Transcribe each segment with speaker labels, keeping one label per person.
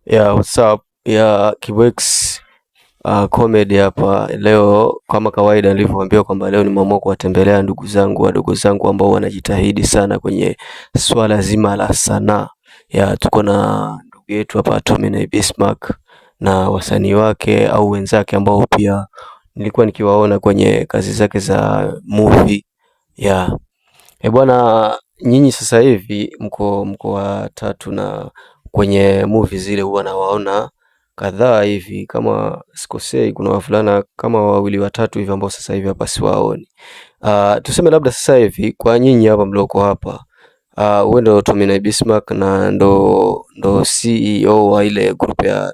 Speaker 1: Yeah, what's up? Yeah, Kibwex comedy hapa leo, kama kawaida nilivyowaambia kwamba leo nimeamua kuwatembelea ndugu zangu wadogo zangu ambao wanajitahidi sana kwenye swala zima la sanaa. Yeah, tuko na ndugu yetu hapa Tomine Bismarck na wasanii wake au wenzake ambao pia nilikuwa nikiwaona kwenye kazi zake za movie. Yeah. Eh, bwana nyinyi sasa hivi mko watatu na kwenye movie zile huwa nawaona kadhaa hivi, kama sikosei, kuna wavulana kama wawili watatu hivi ambao sasa hivi hapa siwaoni. Tuseme labda sasa hivi kwa nyinyi hapa mlioko hapa, wewe ndo Tomine Bismarck na ndo CEO wa ile group ya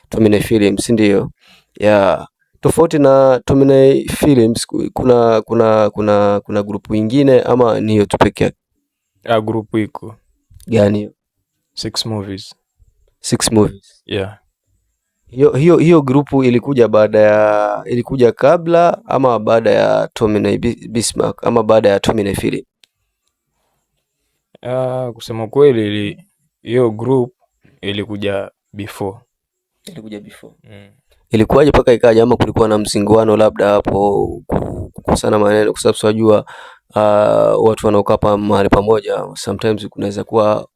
Speaker 1: Tomine Films, si ndio? Yeah. Tofauti na Tomine Films kuna group ingine ama ni hiyo tu peke yake?
Speaker 2: Ah, group iko
Speaker 1: Gani hiyo?
Speaker 2: Six Movies.
Speaker 1: Six Movies.
Speaker 2: Yeah.
Speaker 1: Hiyo grupu ilikuja baada ya ilikuja kabla ama baada ya Tomine Bismarck ama baada ya Tomine Film?
Speaker 2: Ah, kusema kweli hiyo group ilikuja before.
Speaker 1: Ilikuja before. Ilikuwaje mpaka ikaja, ama kulikuwa na mzinguano labda hapo kukosana maneno, kwa sababu siwajua watu wanaokaa mahali pamoja sometimes kunaweza kuwa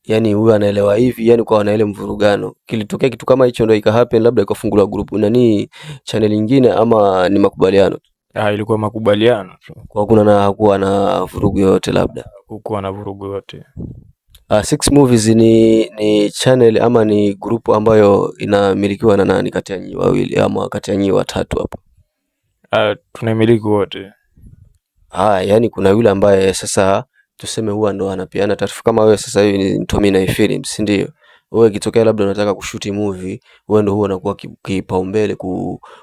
Speaker 1: yani huyu anaelewa hivi, yani kwa na ile mvurugano. Kilitokea kitu kama hicho ndio ika happen, labda ikafunguliwa group nani channel nyingine, ama ni makubaliano?
Speaker 2: Ah, ilikuwa makubaliano tu.
Speaker 1: Kwa kuna na hakuwa na vurugu yoyote labda?
Speaker 2: Hakukuwa na vurugu yoyote.
Speaker 1: Six Movies ni channel ama ni group ambayo inamilikiwa na nani kati ya nyinyi wawili ama kati ya nyinyi watatu hapo?
Speaker 2: Ah, tunaimiliki wote.
Speaker 1: Ah, yani kuna yule ambaye sasa tuseme huwa ndo anapeana taarifa kama wewe sasa hivi ni Tomine Films, si ndio? Wewe ikitokea labda unataka kushuti movie, wewe ndo huwa unakuwa kipaumbele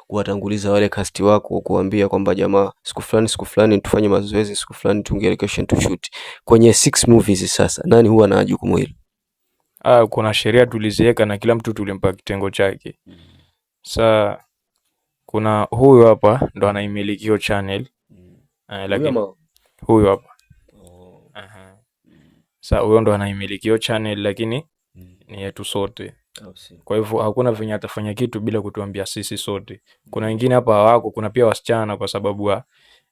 Speaker 1: kuwatanguliza wale cast wako, kuambia kwamba jamaa, siku fulani siku fulani tufanye mazoezi, siku fulani tuingie location to shoot. Kwenye Six Movies sasa, nani huwa na jukumu hilo?
Speaker 2: Ah, kuna sheria tuliziweka na kila mtu tulimpa kitengo chake. Sa kuna huyu hapa ndo anaimiliki hiyo channel. Lakini huyu hapa. Aha. Sa huyo ndo anaimiliki hiyo channel, lakini ni yetu sote. Kwa hivyo hakuna venye atafanya kitu bila kutuambia sisi sote. Kuna wengine hapa hawako, kuna pia wasichana kwa sababu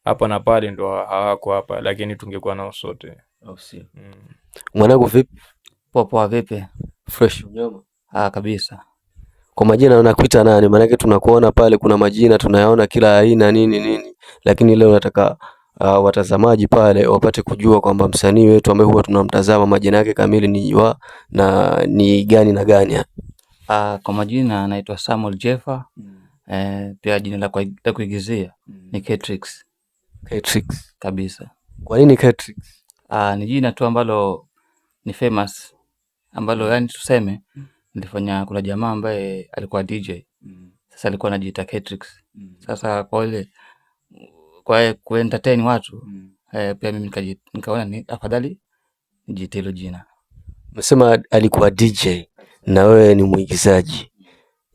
Speaker 2: hapa na pale ndo hawako hapa, lakini tungekuwa nao sote.
Speaker 1: Mwanangu vipi?
Speaker 3: Poa poa, vipi?
Speaker 1: Fresh unyama.
Speaker 3: Ah, kabisa.
Speaker 1: Kwa majina unakuita nani? Maanake tunakuona pale kuna majina tunayaona kila aina nini nini, lakini leo nataka watazamaji pale wapate kujua kwamba msanii wetu ambaye huwa tunamtazama majina yake kamili ni wa na ni gani na gani.
Speaker 3: Ah, kwa majina naitwa Samuel Jeffa. Pia jina la kuigizia ni Ketrix.
Speaker 1: Ketrix.
Speaker 3: Kabisa.
Speaker 1: Kwa nini Ketrix?
Speaker 3: Ah, ni jina tu ambalo ni famous ambalo yani tuseme nilifanya, kuna jamaa ambaye alikuwa DJ. Sasa alikuwa anajiita Ketrix. Sasa kwa ile kwa ku entertain watu pia mimi nikaona ni afadhali nijiite hilo jina.
Speaker 1: Umesema alikuwa DJ na wewe ni mwigizaji.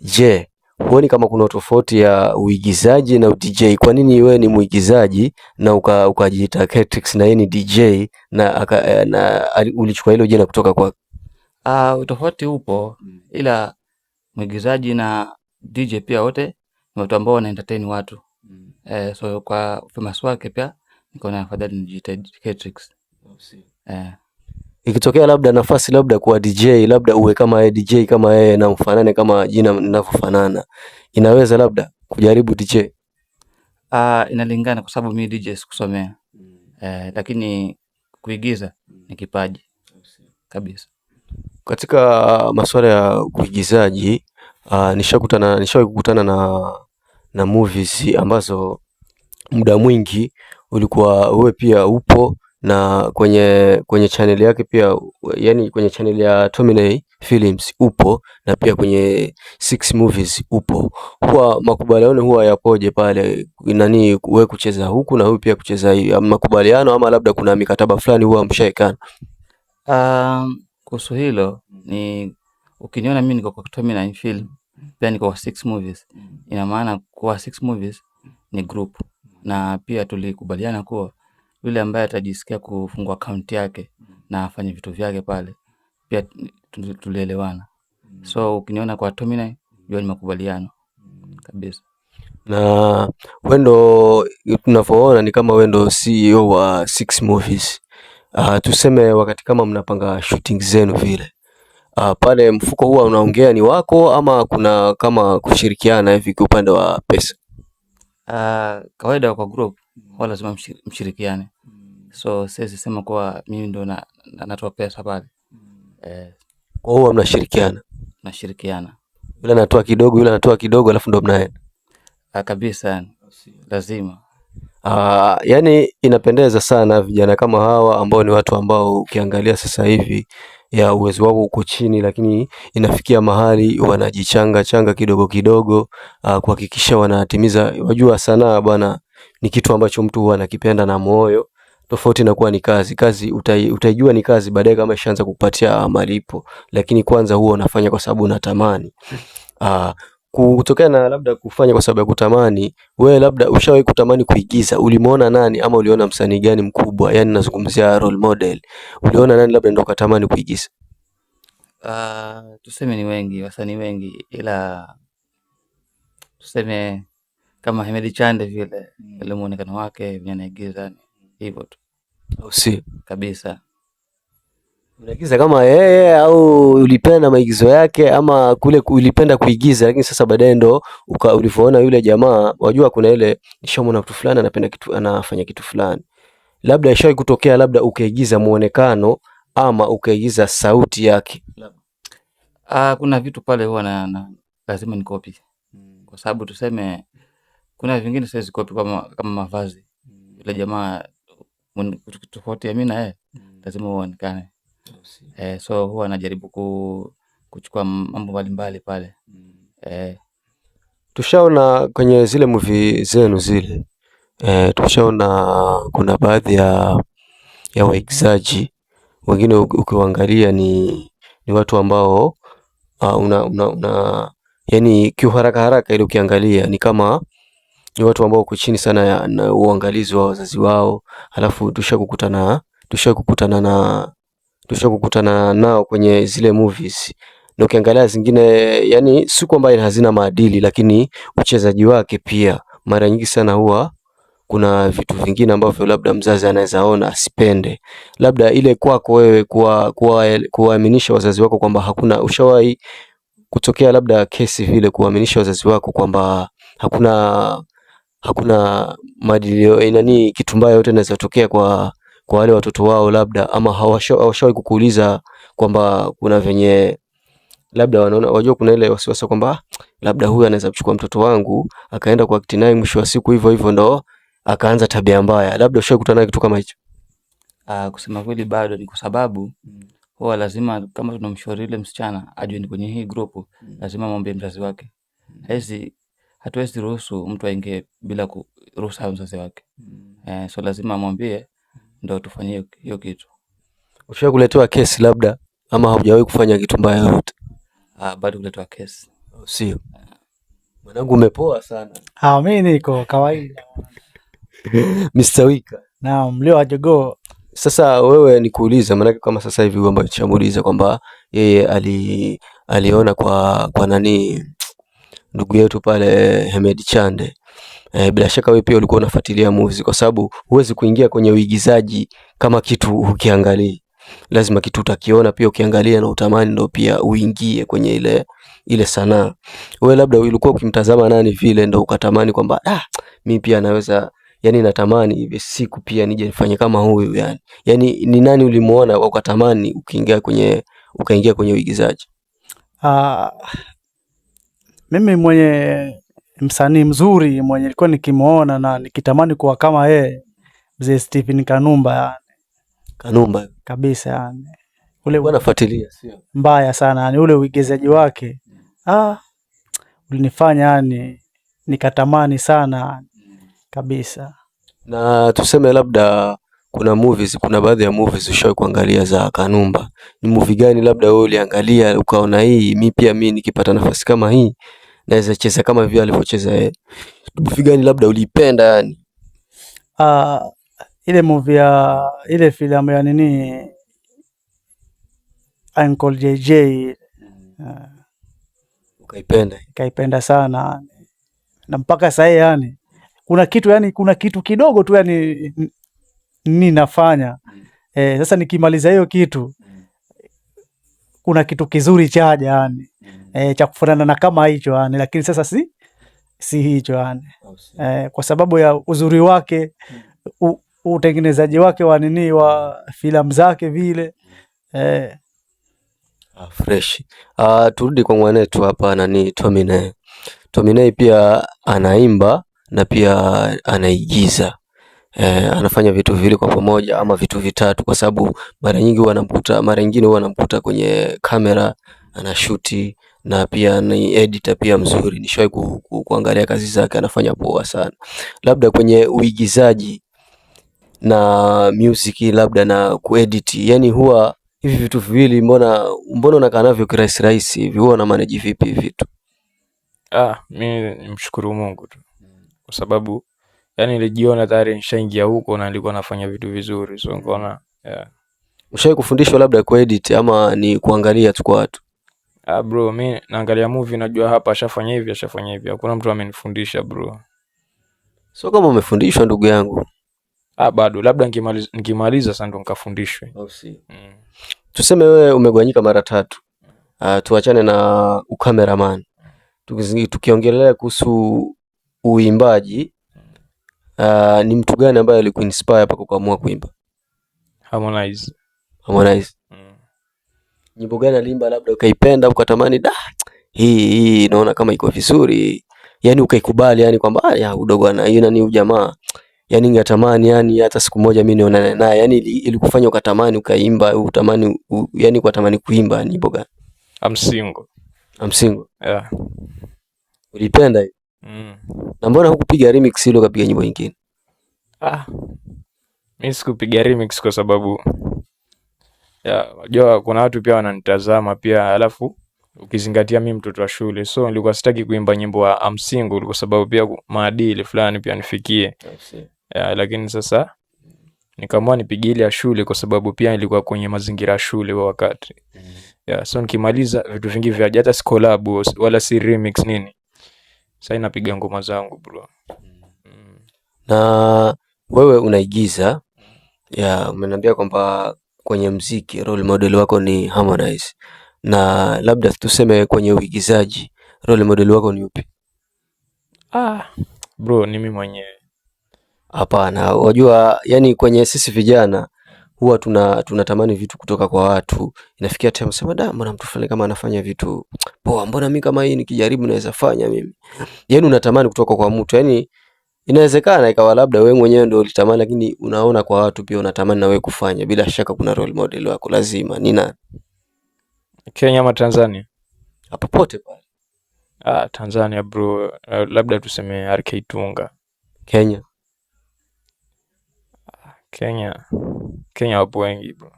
Speaker 1: Je, huoni kama kuna tofauti ya uigizaji na DJ? Kwa nini wewe ni mwigizaji na ukajiita Ketrix na yeye ni DJ na ulichukua hilo jina kutoka kwa?
Speaker 3: Ah, utofauti upo, ila mwigizaji na DJ pia wote ni watu ambao wana entertain watu. So kwa famous wake pia nikaona afadhali nijiite Ketrix.
Speaker 1: Ikitokea labda nafasi labda kuwa DJ, labda uwe kama yeye DJ kama yeye na mfanane kama jina linavyofanana, inaweza labda kujaribu DJ?
Speaker 3: Ah, inalingana kwa sababu mimi DJ sikusomea. Lakini kuigiza ni kipaji kabisa.
Speaker 1: Katika masuala ya uigizaji, nishawahi kukutana na movies ambazo muda mwingi ulikuwa wewe pia upo na kwenye channel yake pia, yani kwenye channel ya Tomine Films upo na pia kwenye Six Movies upo. Huwa makubaliano huwa yapoje pale, nani wewe kucheza huku na huyu pia kucheza hii, makubaliano ama labda kuna mikataba fulani huwa mshaekana?
Speaker 3: Kuhusu hilo ni ukiniona mimi niko kwa Tomine Film pia niko kwa Six Movies, ina maana kwa Six Movies ni group, na pia tulikubaliana kuwa yule ambaye atajisikia kufungua account yake na afanye vitu vyake pale pia tulielewana. So ukiniona kwa Tomine jua ni makubaliano kabisa.
Speaker 1: Na wewe ndo tunavyoona ni kama wewe ndo CEO wa Six Movies. Tuseme wakati kama mnapanga shooting zenu vile, pale mfuko huwa unaongea ni wako ama kuna kama kushirikiana hivi kwa upande wa pesa?
Speaker 3: Kawaida kwa group huwa lazima mshirikiane. So siwezi sema kuwa mimi ndo natoa pesa pale.
Speaker 1: Kwa huwa mnashirikiana,
Speaker 3: nashirikiana
Speaker 1: yule anatoa kidogo, yule anatoa kidogo, alafu ndo mnaenda
Speaker 3: kabisa, lazima.
Speaker 1: Yani inapendeza sana vijana kama hawa ambao ni watu ambao ukiangalia sasa hivi ya uwezo wao uko chini, lakini inafikia mahali wanajichanga changa kidogo kidogo, kuhakikisha wanatimiza. Wajua sanaa bwana ni kitu ambacho mtu huwa anakipenda na moyo, tofauti na kuwa ni kazi. Kazi utaijua ni kazi baadaye kama ishaanza kukupatia malipo, lakini kwanza huwa unafanya kwa sababu unatamani. Kutokana na labda kufanya kwa sababu ya kutamani, wewe labda ushawahi kutamani kuigiza, ulimuona nani ama uliona msanii gani mkubwa? Yani nazungumzia role model, uliona nani labda ndio ukatamani kuigiza?
Speaker 3: Tuseme ni wengi, wasanii wengi, ila tuseme kama Hemedi Chande vile, ile muonekano wake venye anaigiza hivyo tu
Speaker 1: Au si
Speaker 3: kabisa.
Speaker 1: Unaigiza kama yeye au ulipenda maigizo yake ama kule ulipenda kuigiza, lakini sasa baadaye ndo ulivyoona yule jamaa, wajua kuna ile nishamuona mtu fulani anapenda kitu, anafanya kitu fulani, labda ishawahi kutokea labda ukaigiza muonekano ama ukaigiza sauti yake.
Speaker 3: Kuna vitu pale huwa na lazima ni copy, kwa sababu tuseme kuna vingine siwezi copy kama mavazi. Yule jamaa tofauti ya mimi na yeye lazima uonekane. So huwa najaribu kuchukua mambo mbalimbali pale.
Speaker 1: Tushaona kwenye zile movie zenu zile, tushaona kuna baadhi ya waigizaji wengine ukiwaangalia ni watu ambao una yani kiuharaka haraka ile ukiangalia ni kama ni watu ambao wako chini sana na uangalizi wa wazazi wao, alafu tushakukutana nao kwenye zile movies, na ukiangalia zingine, yani si kwamba hazina maadili, lakini uchezaji wake pia mara nyingi sana huwa kuna vitu vingine ambavyo labda mzazi anaweza ona asipende. Labda ile kwako wewe kuwaaminisha wazazi wako kwamba hakuna, ushawahi kutokea labda kesi vile kuwaaminisha wazazi wako kwamba hakuna maadili nani kitu mbaya yote inaweza tokea kwa wale watoto wao labda, ama hawashawahi kukuuliza kwamba kuna venye labda wanaona, wajua kuna ile wasiwasi kwamba labda huyu anaweza kuchukua mtoto wangu akaenda kwa act naye mwisho wa siku hivyo hivyo ndo akaanza tabia mbaya. Labda ushawahi kukutana na kitu kama hicho?
Speaker 3: Kusema kweli bado ni kwa sababu huwa lazima kama tunamshauri yule msichana ajue ni kwenye hii group, lazima mwambie mzazi wake. Hatuwezi ruhusu mtu aingie bila ruhusa ya mzazi wake. So lazima amwambie ndo tufanye hiyo kitu.
Speaker 1: Ushawahi kuletewa kesi labda ama haujawahi kufanya kitu mbaya yoyote?
Speaker 3: Bado kuletewa kesi.
Speaker 1: Sio. Mwanangu umepoa sana.
Speaker 4: Mimi niko kawaida.
Speaker 1: Mr. Wika.
Speaker 4: Naam, mlio wa jogoo.
Speaker 1: Sasa wewe nikuulize, maanake kama sasa hivi huyu ambaye tushamuuliza kwamba yeye aliona kwa nani ndugu yetu pale Hemedi Chande. Bila shaka wewe pia ulikuwa unafuatilia movies, kwa sababu huwezi kuingia kwenye uigizaji kama kitu hukiangalii. Lazima kitu utakiona pia ukiangalia na utamani ndo pia uingie kwenye ile sanaa. Wewe labda ulikuwa ukimtazama nani vile ndo ukatamani kwamba mimi pia naweza, yani natamani hivi siku pia nije nifanye kama huyu yani. Yani ni nani ulimuona ukatamani ukaingia kwenye uigizaji?
Speaker 4: Mimi mwenye msanii mzuri mwenye nilikuwa nikimuona na nikitamani kuwa kama yeye, mzee Stephen Kanumba yani.
Speaker 1: Kanumba
Speaker 4: kabisa yani. Ule
Speaker 1: bwana nafuatilia sio?
Speaker 4: Mbaya sana yani, ule uigizaji wake ulinifanya yani nikatamani sana kabisa.
Speaker 1: Na tuseme labda kuna movies, kuna baadhi ya movies ushawahi kuangalia za Kanumba. Ni movie gani labda wewe uliangalia ukaona hii mi pia mi nikipata nafasi kama hii naweza cheza kama vile alivyocheza yeye? Movie gani labda uliipenda yani?
Speaker 4: Ile movie ya ile filamu ya nini Uncle JJ.
Speaker 1: Ukaipenda?
Speaker 4: Nikaipenda sana na mpaka sasa yani kuna kitu yani kuna kitu kidogo tu yani ninafanya sasa nikimaliza hiyo kitu kuna kitu kizuri chaja yani cha kufanana na kama hicho yani, lakini sasa si hicho yani kwa sababu ya uzuri wake utengenezaji wake wa nini wa filamu zake vile
Speaker 1: Fresh. Turudi kwa mwanetu hapa nani Tomine. Tomine pia anaimba na pia anaigiza. Anafanya vitu viwili kwa pamoja ama vitu vitatu, kwa sababu mara nyingi huwa anamkuta, mara nyingine huwa anamkuta kwenye kamera anashuti na pia ni editor pia mzuri. Nishawahi kuangalia kazi zake, anafanya poa sana. Labda kwenye uigizaji na music labda na kuedit, yani huwa hivi vitu viwili mbona unakaa navyo kirahisi rahisi hivi, huwa una manage vipi hivi vitu?
Speaker 2: Mi nimshukuru Mungu tu kwa sababu yani nilijiona tayari nishaingia huko na nilikuwa nafanya vitu vizuri, so nikaona yeah.
Speaker 1: Ushawahi kufundishwa labda kuedit ama ni kuangalia tu kwa watu?
Speaker 2: Bro, mi naangalia movie najua hapa ashafanya hivi, ashafanya hivi. Hakuna mtu amenifundisha bro.
Speaker 1: So kama umefundishwa ndugu yangu.
Speaker 2: Bado labda nikimaliza sasa ndo nikafundishwe.
Speaker 1: Tuseme wewe umegawanyika mara tatu. Tuachane na ukameraman. Tukiongelea kuhusu uimbaji, ni mtu gani ambaye alikuinspire mpaka ukaamua kuimba?
Speaker 2: Harmonize.
Speaker 1: Harmonize. Nyimbo gani aliimba labda ukaipenda ukatamani da hii naona kama iko vizuri, yani ukaikubali, yani kwamba ya udogo ana hiyo nani huyu jamaa, yani ningetamani yani hata siku moja mimi nionane naye, yani ilikufanya ukatamani ukaimba, utamani yani ukatamani kuimba nyimbo gani?
Speaker 2: I'm single.
Speaker 1: I'm single.
Speaker 2: Yeah.
Speaker 1: Ulipenda hiyo? Na mbona hukupiga remix ile ukapiga nyimbo nyingine?
Speaker 2: Mimi sikupiga remix kwa sababu ya unajua kuna watu pia wananitazama pia, alafu ukizingatia mimi mtoto wa shule, so nilikuwa sitaki kuimba nyimbo wa I'm single kwa sababu pia maadili fulani pia nifikie. Ya, lakini sasa nikaamua nipige ile ya shule kwa sababu pia nilikuwa kwenye mazingira ya shule kwa wakati. Ya, so nikimaliza vitu vingi vya hata si collab wala si remix nini. Sasa napiga ngoma zangu bro.
Speaker 1: Na wewe unaigiza, ya umeniambia kwamba kwenye mziki role model wako ni Harmonize, na labda tuseme kwenye uigizaji role model wako ni upi?
Speaker 2: Bro, ni mimi mwenyewe.
Speaker 1: Hapana, unajua yani kwenye sisi vijana huwa tunatamani vitu kutoka kwa watu. Inafikia time sema da, mbona mtu fulani kama anafanya vitu poa, mbona mimi kama hii nikijaribu naweza fanya mimi. Yani unatamani kutoka kwa mtu, yani inawezekana ikawa labda wewe mwenyewe ndio ulitamani, lakini unaona kwa watu pia unatamani na wewe kufanya. Bila shaka kuna role model wako lazima. Ni nani?
Speaker 2: Kenya ama Tanzania?
Speaker 1: Popote pale.
Speaker 2: Tanzania bro, labda tuseme RK Tunga.
Speaker 1: Kenya.
Speaker 2: Kenya wapo wengi bro.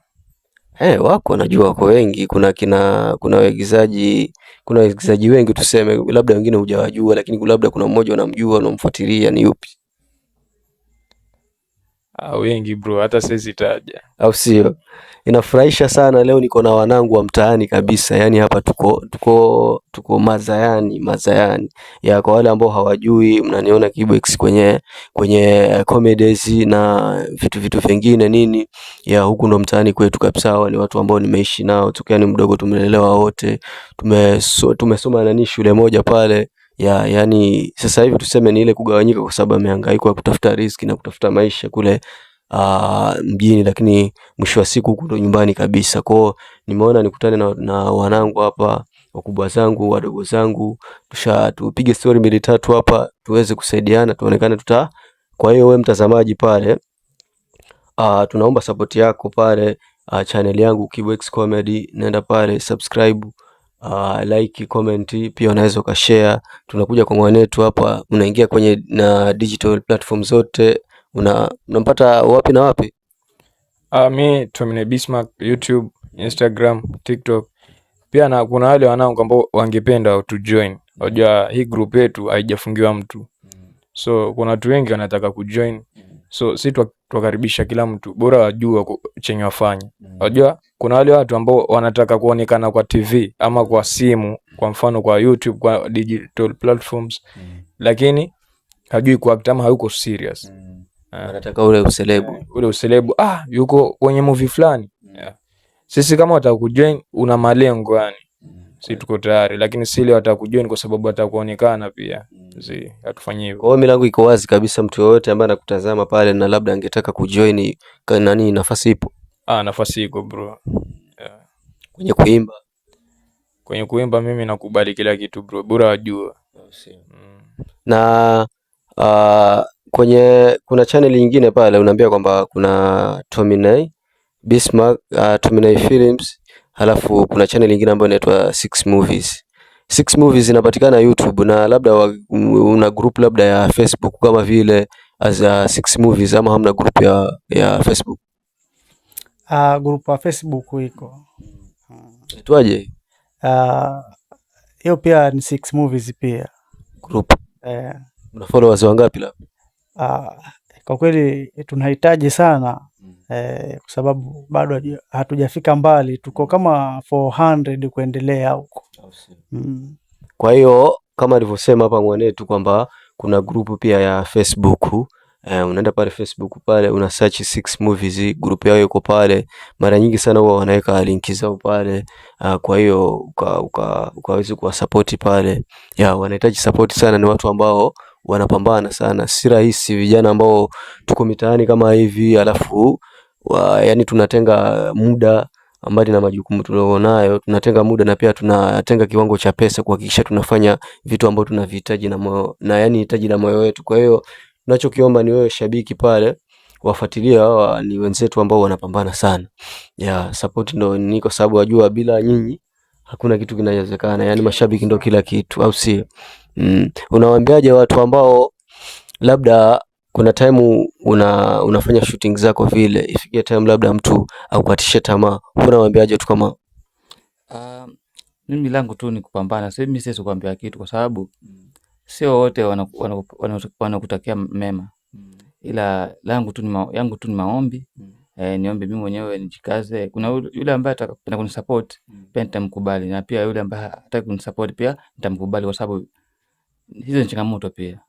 Speaker 1: Wako najua wako wengi. Kuna waigizaji, kuna waigizaji wengi tuseme, labda wengine hujawajua, lakini labda kuna mmoja unamjua, unamfuatilia, ni yupi?
Speaker 2: Wengi bro, hata siwezi taja.
Speaker 1: Au sio? Inafurahisha sana leo niko na wanangu wa mtaani kabisa. Yani hapa tuko mazayani. Ya kwa wale ambao hawajui, mnaniona Kibox kwenye comedies na vitu vingine nini. Ya huku ndo mtaani kwetu kabisa. Hawa ni watu ambao nimeishi nao tokea ni mdogo, tumelelewa wote. Tumesoma nani shule moja pale. Ya yani sasa hivi tuseme ni ile kugawanyika kwa sababu amehangaika ya kutafuta riziki na kutafuta maisha kule mjini, lakini mwisho wa siku huku ndo nyumbani kabisa. Kwa hiyo nimeona nikutane na wanangu hapa, wakubwa zangu, wadogo zangu, tupige story mbili tatu hapa tuweze kusaidiana, tuonekane tuta. Kwa hiyo wewe mtazamaji pale, tunaomba support yako pale, channel yangu Kibox Comedy, nenda pale subscribe, like, comment, pia unaweza ukashare. Tunakuja kwa mwanetu hapa, unaingia kwenye na digital platform zote. Unampata wapi na wapi?
Speaker 2: Mi Tomine Bismarck, YouTube, Instagram, TikTok. Pia na kuna wale wanangu ambao wangependa to join. Unajua hii group yetu haijafungiwa mtu. So kuna watu wengi wanataka kujoin. So si twakaribisha kila mtu, bora wajue chenye wafanye. Unajua kuna wale watu ambao wanataka kuonekana kwa TV ama kwa simu, Kwa mfano kwa YouTube, kwa digital platforms, lakini hajui kuact ama hayuko serious.
Speaker 1: Anataka ule uselebu.
Speaker 2: Ule uselebu, yuko kwenye movie fulani. Yeah. Sisi kama wataka kujoin una malengo yani. Si tuko tayari, lakini si ile wataka kujoin kwa sababu wataka kuonekana pia. Si hatufanyi hivyo.
Speaker 1: Kwa hiyo milango iko wazi kabisa, mtu yoyote ambaye anakutazama pale na labda angetaka kujoin nani, nafasi ipo?
Speaker 2: Nafasi iko bro. Yeah.
Speaker 1: Kwenye kuimba.
Speaker 2: Kwenye kuimba mimi nakubali kila kitu bro, bora wajua.
Speaker 1: Na kwenye kuna channel nyingine pale unaambia kwamba kuna Tominay Bismarck, Tominay Films, halafu kuna channel nyingine ambayo inaitwa Six Movies. Six Movies inapatikana YouTube na labda una group labda ya Facebook kama vile as a Six Movies, ama hamna group ya Facebook?
Speaker 4: Group ya Facebook iko.
Speaker 1: Inaitwaje?
Speaker 4: Hiyo pia ni Six Movies pia.
Speaker 1: Group. Una followers wangapi labda?
Speaker 4: Kwa kweli tunahitaji sana, kwa sababu bado hatujafika mbali, tuko kama 400 kuendelea huko.
Speaker 1: Kwa hiyo kama alivyosema hapa mwanetu kwamba kuna group pia ya Facebook. Unaenda pale Facebook pale una search Six Movies, group yao iko pale. Mara nyingi sana huwa wanaweka linki zao pale. Kwa hiyo ukaweza kuwasupport pale. Ya, wanahitaji support sana, ni watu ambao wanapambana sana. Si rahisi vijana ambao tuko mitaani kama hivi alafu yani tunatenga muda mbali na majukumu tulionayo, tunatenga muda na pia tunatenga kiwango cha pesa kuhakikisha tunafanya vitu ambavyo tunavihitaji na moyo, na yani hitaji la moyo wetu. Kwa hiyo tunachokiomba ni wewe shabiki pale wafuatilie, hawa ni wenzetu ambao wanapambana sana. Ya, support ndo ni kwa sababu wajua bila nyinyi hakuna kitu kinawezekana. Yani mashabiki ndo kila kitu, au sio? Unawaambiaje watu ambao labda kuna time unafanya shooting zako vile, ifikie time labda mtu akukatishe tamaa, unawaambiaje tu kama?
Speaker 3: Mimi langu tu ni kupambana. Sasa mimi siwezi kuambia kitu kwa sababu sio wote wanakutakia mema. Ila langu tu ni yangu tu ni maombi. Niombe mimi mwenyewe nijikaze. Kuna yule ambaye atakapenda kunisupport pia nitamkubali, na pia yule ambaye hataki kunisupport pia nitamkubali, kwa sababu hizo ni changamoto pia.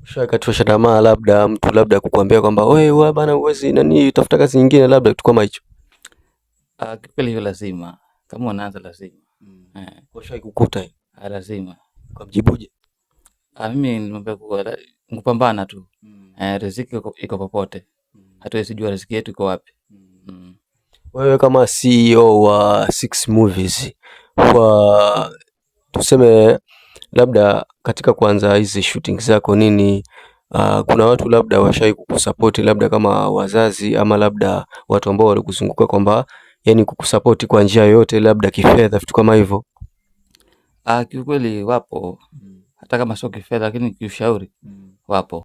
Speaker 1: Ushakatisha tamaa labda mtu labda kukuambia kwamba wewe bana huwezi nani, tafuta kazi nyingine labda kitu kama hicho?
Speaker 3: Kweli hiyo lazima. Kama unaanza lazima.
Speaker 1: Ushawahi kukuta hiyo?
Speaker 3: Lazima.
Speaker 1: Ukamjibuje?
Speaker 3: Mimi nilimwambia kuwa kupambana tu. Riziki iko popote. Hatuwezi jua riziki yetu iko wapi.
Speaker 1: Wewe kama CEO wa Six Movies, kwa tuseme labda katika kuanza hizi shooting zako nini, kuna watu labda washai kukusupport labda kama wazazi ama labda watu ambao walikuzunguka kwamba yani kukusupport kwa njia yoyote labda kifedha vitu kama hivyo?
Speaker 3: Kiukweli wapo, hata kama sio kifedha lakini kiushauri wapo.